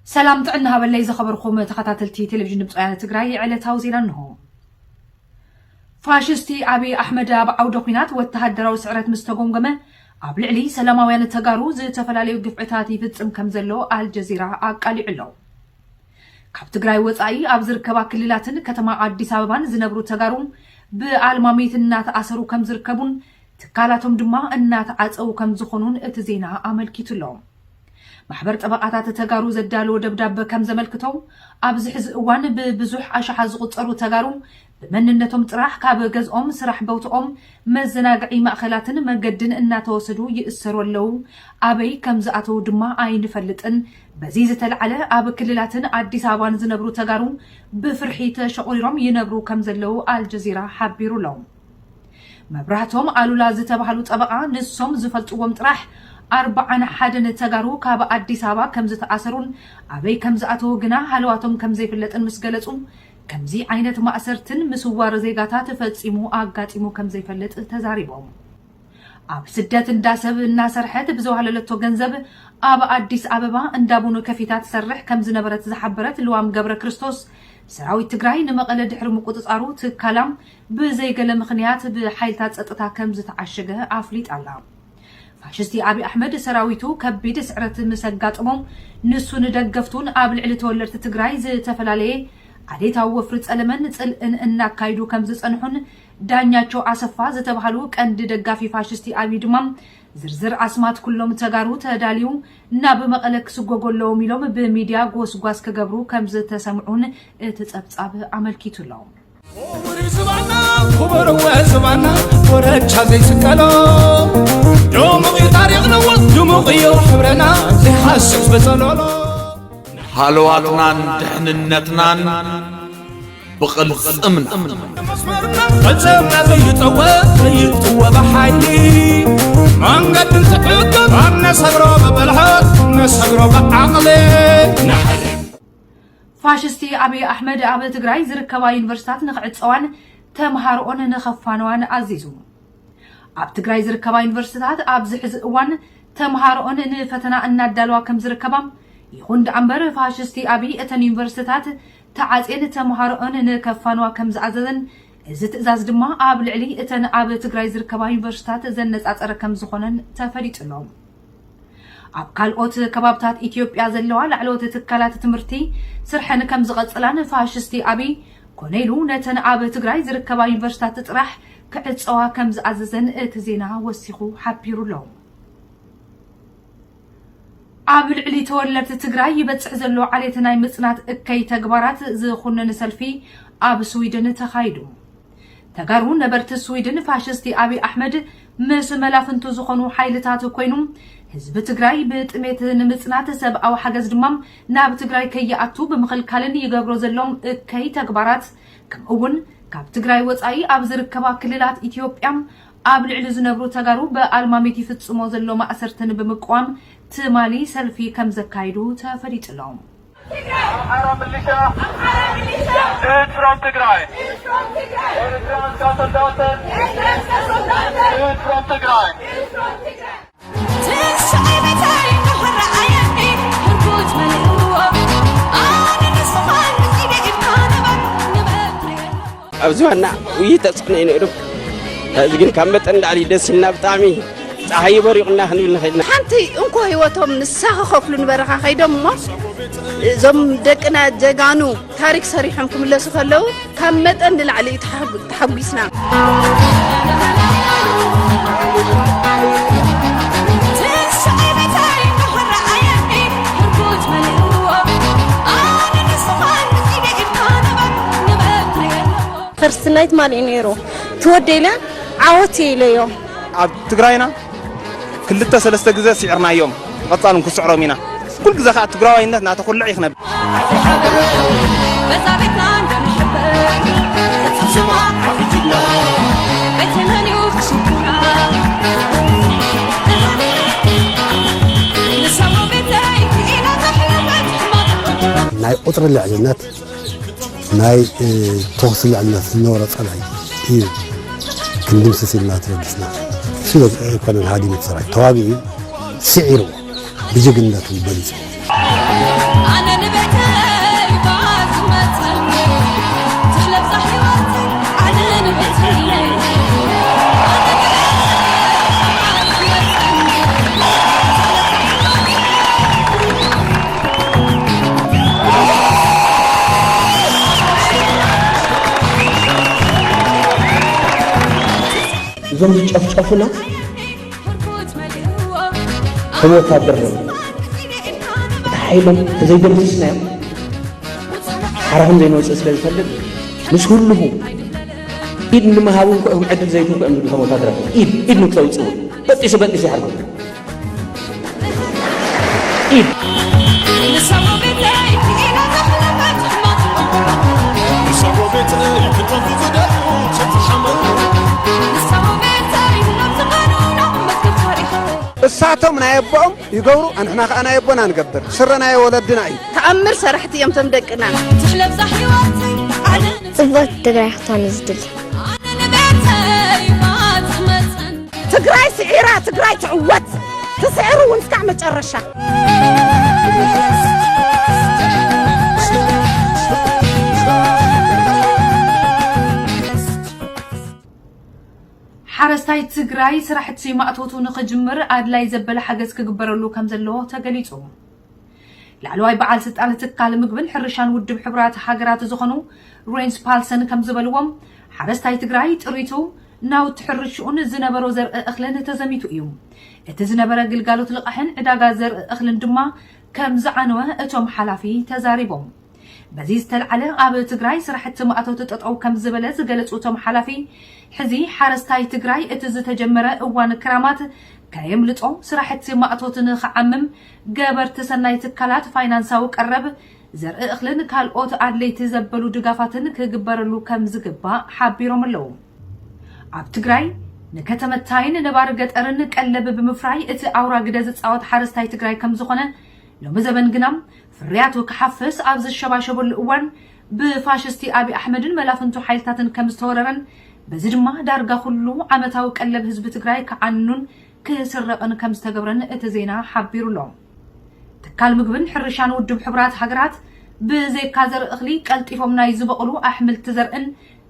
ሰላም ጥዕና ሃበለይ ዝኸበርኩም ተኸታተልቲ ቴሌቪዥን ድምፂ ወያነ ትግራይ፣ ዕለታዊ ዜና እንሆ። ፋሽስቲ ኣብይ ኣሕመድ ኣብ ዓውደ ኲናት ወተሃደራዊ ስዕረት ምስ ተጎምጎመ፣ ኣብ ልዕሊ ሰላማውያን ተጋሩ ዝተፈላለዩ ግፍዕታት ይፍጽም ከም ዘሎ ኣልጀዚራ ኣቃሊዑ ኣሎ። ካብ ትግራይ ወጻኢ ኣብ ዝርከባ ክልላትን ከተማ ኣዲስ ኣበባን ዝነብሩ ተጋሩ ብኣልማሚት እናተኣሰሩ ከም ዝርከቡን ትካላቶም ድማ እናተዓጸዉ ከም ዝኾኑን እቲ ዜና ኣመልኪቱ ኣሎ። ማሕበር ጠበቓታት ተጋሩ ዘዳለዎ ደብዳበ ከም ዘመልክቶ፣ ኣብዚ ሕዚ እዋን ብብዙሕ ኣሽሓት ዝቑጸሩ ተጋሩ ብመንነቶም ጥራሕ ካብ ገዝኦም፣ ስራሕ ቦትኦም፣ መዘናግዒ ማእኸላትን መገድን እናተወሰዱ ይእሰሩ ኣለዉ። ኣበይ ከም ዝኣተዉ ድማ ኣይንፈልጥን። በዚ ዝተለዓለ ኣብ ክልላትን ኣዲስ ኣበባን ዝነብሩ ተጋሩ ብፍርሒ ተሸቑሪሮም ይነብሩ ከም ዘለዉ ኣልጀዚራ ሓቢሩ ኣሎ። መብራህቶም ኣሉላ ዝተባህሉ ጠበቓ ንሶም ዝፈልጥዎም ጥራሕ ኣርብዓን ሓደን ተጋሩ ካብ ኣዲስ ኣበባ ከም ዝተኣሰሩን ኣበይ ከም ዝኣተዉ ግና ሃለዋቶም ከም ዘይፍለጥን ምስ ገለጹ፣ ከምዚ ዓይነት ማእሰርትን ምስዋር ዜጋታት ፈጺሙ ኣጋጢሙ ከም ዘይፈልጥ ተዛሪቦም። ኣብ ስደት እንዳ ሰብ እናሰርሐት ብዝዋህለለቶ ገንዘብ ኣብ ኣዲስ ኣበባ እንዳ ቡን ከፊታ ትሰርሕ ከም ዝነበረት ዝሓበረት ልዋም ገብረ ክርስቶስ፣ ሰራዊት ትግራይ ንመቐለ ድሕሪ ምቁጽጻሩ ትካላ ብዘይገለ ምኽንያት ብሓይልታት ጸጥታ ከም ዝተዓሸገ ኣፍሊጣ ኣላ። ፋሽስቲ ኣብይ ኣሕመድ ሰራዊቱ ከቢድ ስዕረት ምስ ኣጋጠሞ፣ ንሱን ደገፍቱን ኣብ ልዕሊ ተወለድቲ ትግራይ ዝተፈላለየ ዓሌታዊ ወፍሪ ጸለመን ጽልእን እናካይዱ ከም ዝጸንሑን ዳኛቸው ኣሰፋ ዝተባህሉ ቀንዲ ደጋፊ ፋሽስቲ ኣብይ ድማ ዝርዝር ኣስማት ኩሎም ተጋሩ ተዳልዩ ናብ መቐለ ክስጎጎ ኣለዎም ኢሎም ብሚድያ ጎስጓስ ክገብሩ ከም ዝተሰምዑን እቲ ጸብጻብ ኣመልኪቱ ኣሎ። ክቡር ዝባና፣ ክቡር ዝባና፣ ኮረቻ ዘይስቀሎ። ድሙቕ እዩ ታሪኽና፣ ድሙቕ እዩ ሕብረና፣ ዘይሓስስ በጸሎሎ። ሃለዋትናን ድሕንነትናን ብቕልጽምና። መስመርና፣ ቅልጽምና ዘይጠወ፣ ዘይጥወ ብሓይሊ። መንገዲ እንትዕቅብ፣ ነሰግሮ ብብልሓት፣ ነሰግሮ ብዓቕሊ። ፋሽስቲ ኣብይ ኣሕመድ ኣብ ትግራይ ዝርከባ ዩኒቨርሲታት ንኽዕፀዋን ተምሃሮኦን ንኸፋነዋን ኣዚዙ። ኣብ ትግራይ ዝርከባ ዩኒቨርሲታት ኣብዚ ሕዚ እዋን ተምሃሮኦን ንፈተና እናዳለዋ ከም ዝርከባ፣ ይኹን ደኣ እምበር ፋሽስቲ ኣብይ እተን ዩኒቨርሲታት ተዓፅየን ተምሃሮኦን ንከፋንዋ ከም ዝኣዘዘን፣ እዚ ትእዛዝ ድማ ኣብ ልዕሊ እተን ኣብ ትግራይ ዝርከባ ዩኒቨርሲታት ዘነፃፀረ ከም ዝኾነን ተፈሊጡ ኣሎ። ኣብ ካልኦት ከባብታት ኢትዮጵያ ዘለዋ ላዕለዎት ትካላት ትምህርቲ ስርሐን ከም ዝቐጽላን ፋሽስቲ ኣብይ ኮነ ኢሉ ነተን ኣብ ትግራይ ዝርከባ ዩኒቨርሲታት ጥራሕ ክዕጸዋ ከም ዝኣዘዘን እቲ ዜና ወሲኹ ሓቢሩ ኣሎ። ኣብ ልዕሊ ተወለድቲ ትግራይ ይበጽሕ ዘሎ ዓሌት ናይ ምጽናት እከይ ተግባራት ዝኹንን ሰልፊ ኣብ ስዊድን ተኻይዱ። ተጋሩ ነበርቲ ስዊድን ፋሽስቲ ኣብይ ኣሕመድ ምስ መላፍንቱ ዝኾኑ ሓይልታት ኮይኑ ህዝቢ ትግራይ ብጥሜት ንምጽናት ሰብኣዊ ሓገዝ ድማ ናብ ትግራይ ከይኣቱ ብምኽልካልን ይገብሮ ዘሎም እከይ ተግባራት ከምኡ እውን ካብ ትግራይ ወፃኢ ኣብ ዝርከባ ክልላት ኢትዮጵያ ኣብ ልዕሊ ዝነብሩ ተጋሩ ብኣልማሚት ይፍጽሞ ዘሎ ማእሰርትን ብምቅዋም ትማሊ ሰልፊ ከም ዘካይዱ ተፈሊጡ ኣሎ። ኣምሓራ ምልሻ፣ ድድ ፍሮም ትግራይ። ኤርትራ እስካ ሰልዳተን፣ ድድ ፍሮም ትግራይ። ኣብዚ ዋና ውይይት ተጽዕኖ እዩ ነይሩ። እዚ ግን ካብ መጠን ንላዕሊ ደስ ኢልና፣ ብጣዕሚ ጸሓይ በሪቑና ክንብል ንኽእል ኢና። ሓንቲ እንኮ ህይወቶም ንሳ ክኸፍሉ ንበረኻ ከይዶም እሞ፣ እዞም ደቅና ጀጋኑ ታሪክ ሰሪሖም ክምለሱ ከለዉ ካብ መጠን ንላዕሊ እዩ ተሓጉ-፣ ተሓጒስና። ፈርስት ናይት ማን እዩ ነይሩ? ትወደይለ ዓወት ኢለዮ። ኣብ ትግራይና ክልተ ሰለስተ ግዜ ስዒርናዮም፣ ብቐጻል እውን ክስዕሮም ኢና። ኩሉ ግዜ ከኣ ትግራዋይነት ናተኹልዕ እዩ ክነብር። ናይ ቁጽሪ ልዕልነት ናይ፣ እ፣ ተኹሲ ልዕልነት ዝነበረ ጸላኢ እዩ ክንድምስስ ኢልና ተበጊስና። እሱ ኣይኮነን ሃዲሙ እቲ ሰራዊት። ተዋጊኡ፣ ስዒሩ፣ ብጅግንነቱ ገሊጹ። ኣነ ንቤተይ ባዝመፀኒ ትሕለብዛ ህይወት ኣነ ንቤተይ እዞም ዝጨፍጨፉና ከም ወታደር ነው። እቲ ሓይሎም ተዘይደምስስናዮም ሓራ ከም ዘይንወፅእ ስለ ዝፈልጥ ምስ ህልኹ ኢድ ንምሃቡ እንኮ እዮም ዕድል ዘይትንኮ እዮም ዝብሉ ከም ወታደራት ኢድ ኢድ ንክተውፅኡ በጢሱ በጢሱ ይሓርጎ ኢድ እሳቶም ናይ ኣቦኦም ይገብሩ፣ ኣንሕና ከኣ ናይ ኣቦና ንገብር። ስረ ናይ ወለድና እዩ። ተኣምር ሰራሕቲ እዮም ቶም ደቅና። ትሕለብዛ ህይወተይ ኣነ ጽብቕቲ ትግራይ ክትኮን እዩ ዝድሊ። ኣነ ንቤተይ ባጽመጸን ትግራይ ስዒራ ትግራይ ትዕወት። ትስዕር እውን እስካዕ መጨረሻ። ሓረስታይ ትግራይ ስራሕቲ ማእቶቱ ንኽጅምር ኣድላይ ዘበለ ሓገዝ ክግበረሉ ከም ዘለዎ ተገሊፁ። ላዕለዋይ በዓል ስልጣን ትካል ምግብን ሕርሻን ውድብ ሕቡራት ሃገራት ዝኾኑ ሬንስ ፓልሰን ከም ዝበልዎም ሓረስታይ ትግራይ ጥሪቱ ናውቲ ሕርሽኡን ዝነበሮ ዘርኢ እኽልን ተዘሚቱ እዩ። እቲ ዝነበረ ግልጋሎት ልቓሕን ዕዳጋ ዘርኢ እኽልን ድማ ከም ዝዓነወ እቶም ሓላፊ ተዛሪቦም። በዚ ዝተልዓለ ኣብ ትግራይ ስራሕቲ ማእቶት ጠጠው ከም ዝበለ ዝገለፁ እቶም ሓላፊ ሕዚ ሓረስታይ ትግራይ እቲ ዝተጀመረ እዋን ክራማት ከየምልጦ ስራሕቲ ማእቶት ንኽዓምም ገበርቲ ሰናይ ትካላት ፋይናንሳዊ ቀረብ ዘርኢ እኽልን ካልኦት ኣድለይቲ ዘበሉ ድጋፋትን ክግበረሉ ከም ዝግባእ ሓቢሮም ኣለዉ። ኣብ ትግራይ ንከተመታይን ነባሪ ገጠርን ቀለብ ብምፍራይ እቲ ኣውራ ግደ ዝፃወት ሓረስታይ ትግራይ ከም ዝኾነ ሎሚ ዘበን ግና ፍርያቱ ክሓፍስ ኣብ ዝሸባሸበሉ እዋን ብፋሽስቲ ኣብይ ኣሕመድን መላፍንቱ ሓይልታትን ከም ዝተወረረን በዚ ድማ ዳርጋ ኩሉ ዓመታዊ ቀለብ ህዝቢ ትግራይ ክዓኑን ክስረቕን ከም ዝተገብረን እቲ ዜና ሓቢሩ ኣሎ። ትካል ምግብን ሕርሻን ውድብ ሕቡራት ሃገራት ብዘይካ ዘርኢ እኽሊ ቀልጢፎም ናይ ዝበቕሉ ኣሕምልቲ ዘርእን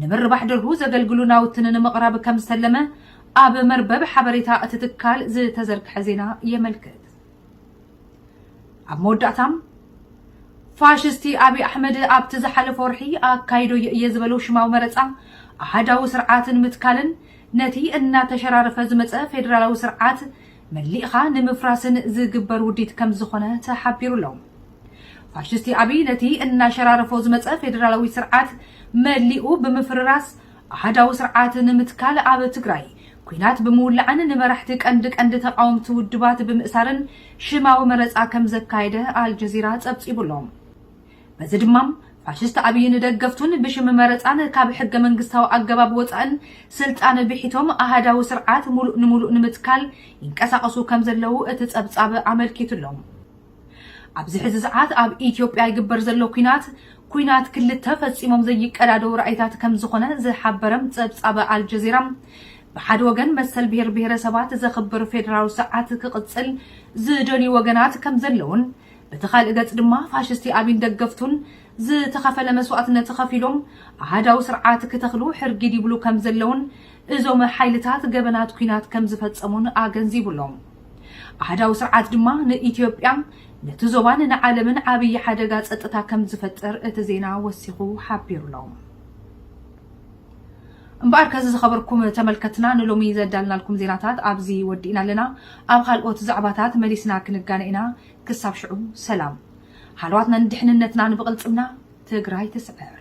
ንምርባሕ ደርሁ ዘገልግሉ ናውትን ንምቕራብ ከም ዝተለመ ኣብ መርበብ ሓበሬታ እቲ ትካል ዝተዘርግሐ ዜና የመልክት። ኣብ መወዳእታ ፋሽስቲ ኣብይ ኣሕመድ ኣብቲ ዝሓለፈ ወርሒ ኣካይዶዮ እየ ዝበሎ ሽማዊ መረፃ ኣሃዳዊ ስርዓት ንምትካልን ነቲ እናተሸራረፈ ዝመፀ ፌደራላዊ ስርዓት መሊእኻ ንምፍራስን ዝግበር ውዲት ከም ዝኾነ ተሓቢሩ ኣሎ። ፋሽስቲ ኣብይ ነቲ እናሸራረፎ ዝመፀ ፌደራላዊ ስርዓት መሊኡ ብምፍርራስ ኣሃዳዊ ስርዓት ንምትካል ኣብ ትግራይ ኲናት ብምውላዕን ንመራሕቲ ቀንዲ ቀንዲ ተቓወምቲ ውድባት ብምእሳርን ሽማዊ መረፃ ከም ዘካየደ ኣልጀዚራ ፀብፂቡ ኣሎ። በዚ ድማ ፋሽስት ኣብይ ንደገፍቱን ብሽም መረፃን ካብ ሕገ መንግስታዊ ኣገባብ ወፃእን ስልጣን ብሒቶም ኣሃዳዊ ስርዓት ሙሉእ ንሙሉእ ንምትካል ይንቀሳቐሱ ከም ዘለዉ እቲ ፀብፃብ ኣመልኪቱ ኣሎ። ኣብዚ ሕዚ ሰዓት ኣብ ኢትዮጵያ ይግበር ዘሎ ኲናት ኲናት ክልተ ፈፂሞም ዘይቀዳደው ራእይታት ከም ዝኾነ ዝሓበረ ፀብፃብ ኣልጀዚራ ብሓደ ወገን መሰል ብሄር ብሄረሰባት ዘኽብር ፌደራዊ ስርዓት ክቕፅል ዝደልዩ ወገናት ከም ዘለውን በቲ ካልእ ገፅ ድማ ፋሽስቲ ኣብይን ደገፍቱን ዝተኸፈለ መስዋእትነት ከፊሎም ኣሃዳዊ ስርዓት ክተኽሉ ሕርጊድ ይብሉ ከም ዘለውን እዞም ሓይልታት ገበናት ኲናት ከም ዝፈጸሙን ኣገንዚቡ ኣሎ። ኣሃዳዊ ስርዓት ድማ ንኢትዮጵያ ነቲ ዞባን ንዓለምን ዓብዪ ሓደጋ ጸጥታ ከም ዝፈጥር እቲ ዜና ወሲኹ ሓቢሩ ኣሎ። እምበኣር ከዚ ዝኸበርኩም ተመልከትና ንሎሚ ዘዳልናልኩም ዜናታት ኣብዚ ወዲእና ኣለና። ኣብ ካልኦት ዛዕባታት መሊስና ክንጋነ ኢና። ክሳብ ሽዑ ሰላም። ሃለዋትናን ድሕንነትናን ብቕልጽምና ትግራይ ትስዕር።